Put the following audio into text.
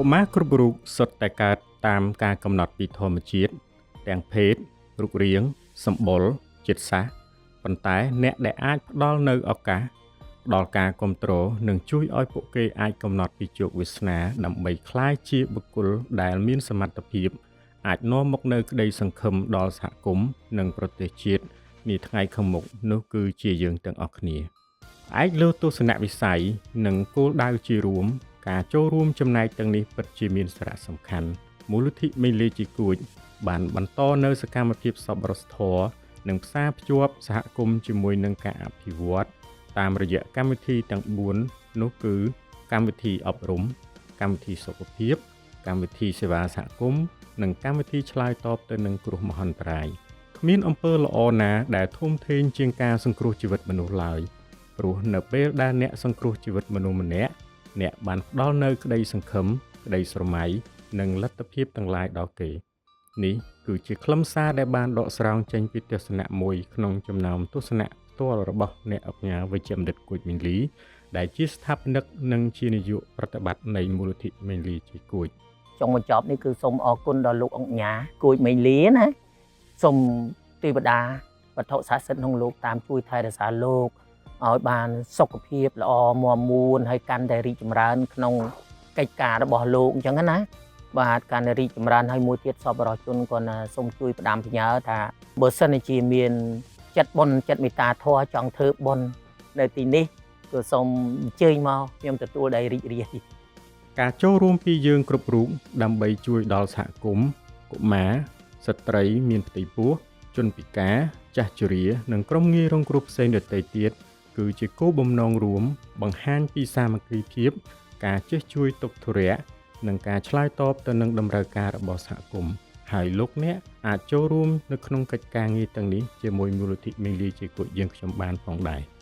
កុមារគ្រប់រូបសុទ្ធតែកើតតាមការកំណត់ពីធម្មជាតិទាំងភេទរូបរាងសម្បុរជាតិសាសន៍ប៉ុន្តែអ្នកដែលអាចផ្ដល់នូវឱកាសផ្ដល់ការគ្រប់គ្រងនិងជួយឲ្យពួកគេអាចកំណត់ពីជោគវាសនាដើម្បីក្លាយជាបុគ្គលដែលមានសមត្ថភាពអាចនាំមកនូវក្តីសង្ឃឹមដល់សហគមន៍និងប្រទេសជាតិនាថ្ងៃខាងមុខនោះគឺជាយើងទាំងអស់គ្នាផ្អែកលើទស្សនវិស័យនិងគោលដៅជារួមការចូលរួមចំណែកទាំងនេះពិតជាមានសារៈសំខាន់មូលនិធិមេលីជីគួចបានបន្តនៅសកម្មភាពសប្បុរសធម៌និងផ្សារភ្ជាប់សហគមន៍ជាមួយនឹងការអភិវឌ្ឍតាមរយៈកម្មវិធីទាំង4នោះគឺកម្មវិធីអប់រំកម្មវិធីសុខភាពកម្មវិធីសេវាសហគមន៍និងកម្មវិធីឆ្លើយតបទៅនឹងគ្រោះមហន្តរាយគ្មានអំពើល្អណាដែលធំធេងជាងការសង្គ្រោះជីវិតមនុស្សឡើយព្រោះនៅពេលដែលអ្នកសង្គ្រោះជីវិតមនុស្សម្នាក់អ្នកបានផ្ដល់នូវក្តីសង្ឃឹមក្តីស្រមៃនិងលទ្ធភាពទាំងឡាយដល់គេនេះគឺជាខ្លឹមសារដែលបានដកស្រង់ចេញពីទស្សនៈមួយក្នុងចំណោមទស្សនៈផ្ទាល់របស់អ្នកឧកញ៉ាវេជ្ជបណ្ឌិតគួចមីងលីដែលជាស្ថាបនិកនិងជានាយកប្រតិបត្តិនៃមូលនិធិមេងលីជាគួច ចុងបញ្ចប់នេះគឺសូមអរគុណដល់លោកអង្គញាគួចមេងលីណាសូមទេវតាវត្ថុស័ក្តិសិទ្ធិក្នុងលោកតាមជួយថែរក្សាលោកឲ្យបានសុខភាពល្អមាំមួនហើយកាន់តែរីកចម្រើនក្នុងកិច្ចការរបស់លោកអញ្ចឹងណាបាទកាន់តែរីកចម្រើនហើយមួយទៀតសប្បុរសជនក៏ណាសូមជួយផ្ដាំផ្ញើថាបើសិនជាមានចិត្តបុណ្យចិត្តមេត្តាធម៌ចង់ធ្វើបុណ្យនៅទីនេះក៏សូមអញ្ជើញមកខ្ញុំទទួលដោយរីករាយ ការចូលរួមពីយើងគ្រប់រូបដើម្បីជួយដល់សហគមន៍កុមារស្ត្រីមានផ្ទៃពោះជនពិការចាស់ជរានិងក្រុមងាយរងគ្រោះផ្សេងដទៃទៀតគឺជាគោលបំណងរួមបង្ហាញពីសាមគ្គីភាពការចេះជួយទុក្ខធុរៈនិងការឆ្លើយតបទៅនឹងតម្រូវការរបស់សហគមន៍ហើយលោកអ្នកអាចចូលរួមនៅក្នុងកិច្ចការងារទាំងនេះជាមួយមូលនិធិមេលីជាគួចយើងខ្ញុំបានផងដែរ។